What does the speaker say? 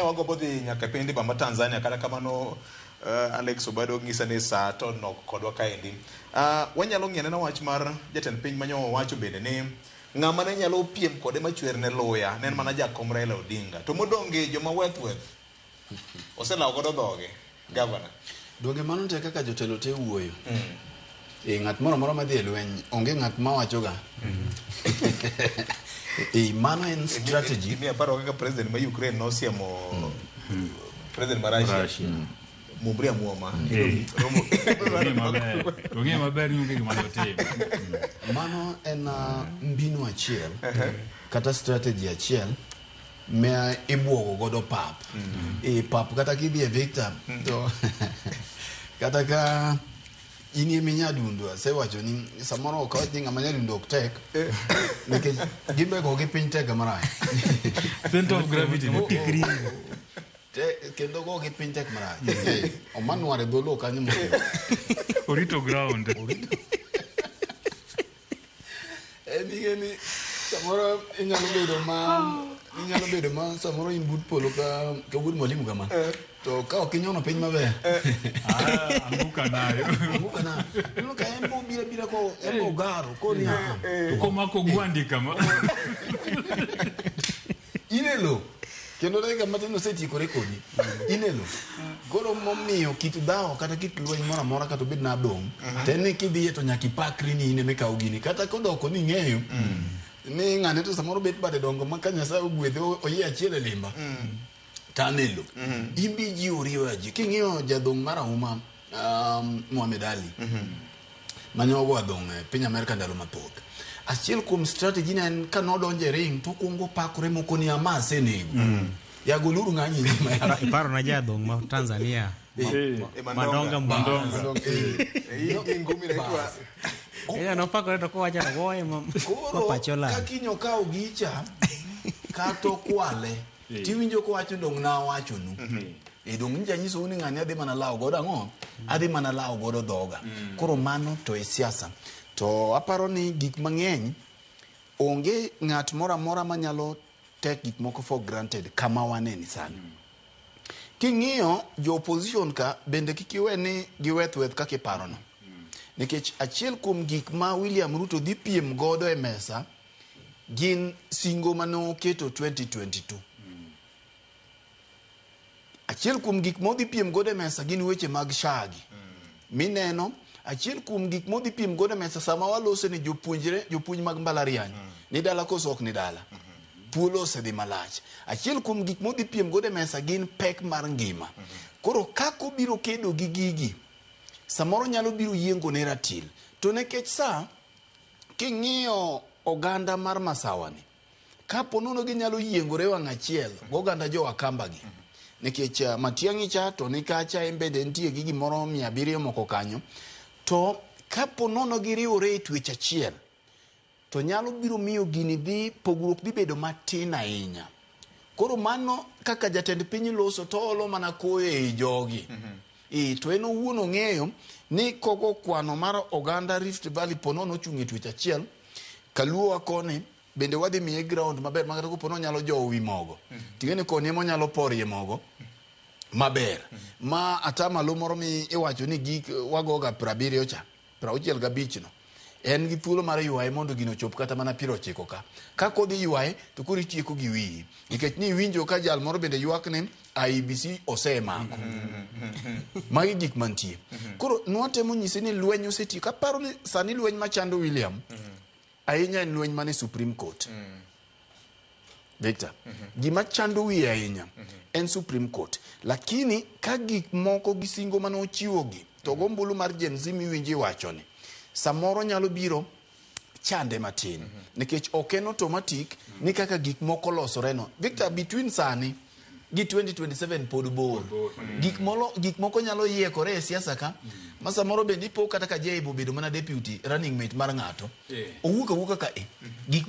Wagombo dhi nyaka e piny Dhiba ma Tanzania kata kamano Alex Obado ng'isa ni saa to nok kodwa kaendi. Wanyalo ng'iyo anena wach mar jatend piny manyo owacho bende ni ng'ama ne nyalo piem kode machwer ne luya ne en mana jakom Raila Odinga. To modong' gi joma weth weth oselawo godo dhoge. Gavana. Donge mano te kaka jotelo te wuoyo? E, ng'at moro amora madhi e lweny onge ng'at mawachoga. E, mano en strategy. Imiya paro kaka president ma Ukraine nosiemo president ma Russia. Russia. Muomri amuoma. Eh. Romo. Ong'e maber. Ong'e maber ni onge gima dotim. Mano en mbinu achiel kata strategy achiel ma ibuogo godo pap. E pap kata kidhi e Victor to kata ka in ema inyadundo asewacho ni samoro ok awach ni ng'ama nyadundo ok tek nikech gimbe go gi piny tek marach. Center of gravity ni piny. Kendo go gi piny tek marach. Omanware dholuo kanyo mondo Orito ground. En ing'e ni samoro inyalo bedo ma samoro in but polo ka wuod mwalimu kama to ka ok inyono piny maber. Ah, anguka nayo. Anguka na ineno ka en bo bira bira ko en bo garo ko ni ah, To komako gwandi kama. In e lo kendo dakika matin osetiekore kodi in e lo. Koro momiyo kit dhawo kata kit lweny moro amora kata obed na adhong' to en ni kidhiye to nyaka ipakri ni in ema ikawo gini kata kodoko ni ing'eyo ni ng'ane to samoro bet bade dongo ma ka Nyasaye ogwedhe oyie achiel e limba to an e lo in be ijiwori iweyo ji king'iyo jadhong' mar auma Muhammad Ali mane ogo adhong' e piny Amerka ndalo mathoth. Achiel kuom strategy ne en ka nodonjo e ring to okwongo opakore moko ni ama asenego. Yagoluru ng'anyi nyima ya. Iparo na jadhong' ma Tanzania. E Mandonga Mandonga. Mwanza. Hii ngumi inaitwa Ella nopakore to kowacho to goye ma Koro pacho lal. ka kiny okawo gicha kata okwale tiwinjo kowacho dong' nawachonu. E dong' nyicha anyisou ni ng'ani adhi mana lawo godo ang'o? Adhi mana lawo godo dhoga. Koro mano to e siasa. To aparo ni gik mang'eny onge ng'at moro amora manyalo take gik moko for granted kama waneni sani. King'iyo jo opposition ka bende kik iwe ni giweth weth kaka iparono. Nikech achiel kuom gik ma William Ruto dhi piem godo e mesa gin singo mane oketo 2022. Achiel kuom gik modhi piem godo e mesa gin weche mag SHA gi. Mineno, achiel kuom gik modhi piem godo e mesa sama walose ni jopuonjre, jopuonj mag mbalariany, ni dala koso ok ni dala. Thuolo osedhi malach. Achiel kuom gik modhi piem godo e mesa gin pek mar ngima. Koro kaka obiro kedo gi gigi, samoro nyalo biro yiengo ne ratil. To nikech sa, king'iyo oganda mar Masawa ni, kapo nono ginyalo yiengore wang' achiel goganda jo Wakamba gi. Nikech Matiang'i cha to ni kacha en bende entie gi gimoro 700 moko kanyo. To kapo nono giriwore e twech achiel, to nyalo biro miyo gini dhi pogruok dhi bedo matin ahinya. Koro mano kaka jatend piny loso to olo mana koyo ei jogi. E, to en owuon ong'eyo ni kogo kwano mar oganda Rift Valley po nono ochung' e twech achiel, kaluowa koni bende wadhi miye ground maber makata kopo nonyalo jowo wi mogo. Ting'e ni koni ema onyalo porie mogo maber. Ma atamalo moro mi iwacho ni gik wagoga 70 cha, 65 no. En gi thuolo mar ywaye mondo gino ochop kata mana 90 ka. Ka kodhi ywaye to koro itieko gi wiyi. Nikech ni iwinjo ka jal moro bende ywak ni IEBC osemako. Magi gik mantie. Koro nwatemo nyise ni lweny osetieko. Aparo ni sani lweny machando William ahinya en lweny mane Supreme Court. Victor, gima chando wiye ahinya en Supreme Court. Lakini ka gik moko gi singo mane ochiwogi to gombulu mar Gen Z miwinjo iwacho ni samoro nyalo biro chande matin nikech ok en automatic ni kaka gik moko losore no. Victor, between sani gi 2027 pod bor. Gik moko nyalo yiekore e siasa ka ma samoro bende ipo kata ka Jaibo obedo mana deputy running mate mar ng'ato. Owuok awuoka ka e. Gik